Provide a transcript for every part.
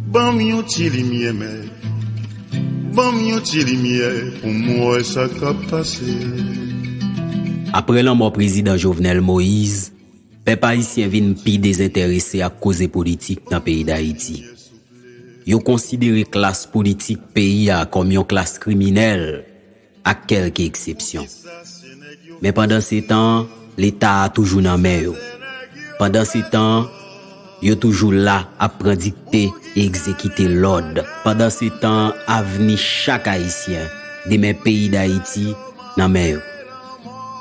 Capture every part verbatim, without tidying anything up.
Ban m yon ti limyè, mèt. Ban m yon ti limyè pou m wè sa k ap pase. Apre lanmò prezidan Jovenel Moïse, pèp ayisyen vin pi dezenterese ak koze politik nan peyi Dayiti. Yo konsidere klas politik peyi a kòm yon klas kriminèl ak kèlke eksepsyon. Men pandansetan, Leta a toujou nan men yo. Pandansetan, yo toujou la ap pran dikte e egzekite lòd. Pandansetan, avni chak Ayisyen, demen peyi Dayiti, nan men yo.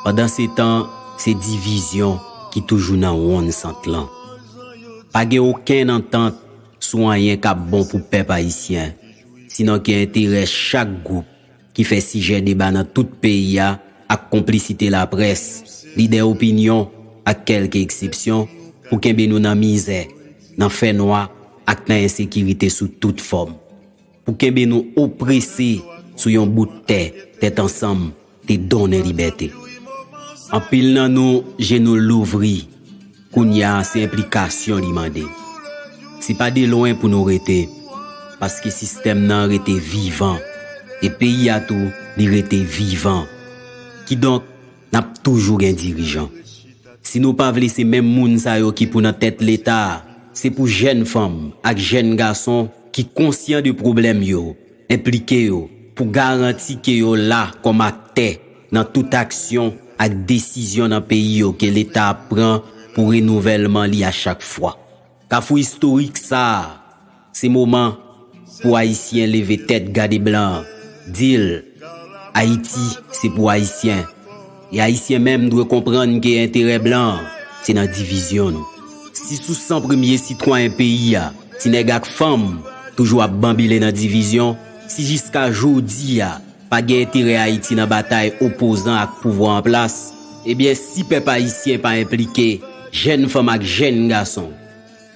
Pandansetan, se divizyon ki toujou nan wonn sant lan. Pa gen okenn antant sou anyen k ap bon pou pèp ayisyen, sinon ke enterè chak gwoup ki fè sijè deba nan tout peyi a ak konplisite laprès, lidè opinyon ak kèlke eksepsyon pou kenbe nou nan mizè, nan fènwa ak nan ensekirite sou tout fòm. Pou kenbe nou oprese sou yon bout tè, tèt ansanm te donnen libète. Anpil nan nou je nou louvri, kounye a se enplikasyon li mande. Se pa de lwen pou nou rete, paske sistèm nan rete vivan, e peyi a tou li rete vivan. Kidonk, n ap toujou gen dirijan. Si nou pa vle se menm moun sa yo ki pou nan tèt Leta a, se pou jèn fanm ak jèn gason ki konsyan de pwoblèm yo, enplike yo pou garanti ke yo la kòm aktè nan tout aksyon ak desizyon nan peyi yo ke Leta ap pran pou renouvèlman li a chak fwa. Kafou istorik sa a, se moman pou Ayisyen leve tèt gade blan an, di l, Ayiti se pou Ayisyen. E Ayisyen menm dwe konprann ke enterè blan an se nan divizyon nou. Si sou san premye sitwayen peyi a, ti nèg ak fanm, toujou ap banbile nan divizyon, si jiska jodi a pa gen enterè Ayiti nan batay opozan ak pouvwa an plas, ebyen si pèp ayisyen pa enplike, jèn fanm ak jèn gason,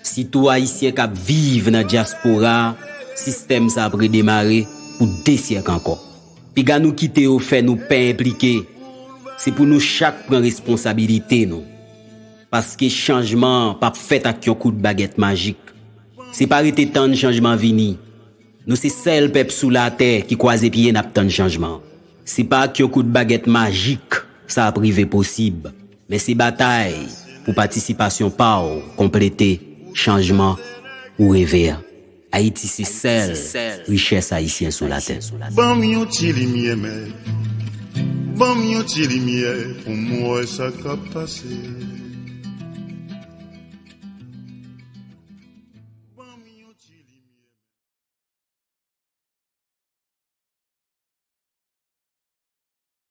sitou Ayisyen k ap viv nan dyaspora, sistèm sa ap redemare pou de syèk ankò. Piga nou kite yo fè nou pè enplike, se pou nou chak pran responsabilite nou. Paske chanjman an p ap fèt ak yon kout bagèt majik. Se pa rete tann chanjman vini. Nou se sèl pèp sou latè ki kwaze pye n ap tann chanjman. Se pa ak yon kout bagèt majik sa ap rive posib, men se batay pou patisipasyon pa w konplete chanjman ou reve a. Ayiti se sèl richès ayisyen sou latè. Ban m yon ti limyè, mèt. Ban m yon ti limyè pou m wè sa k ap pase.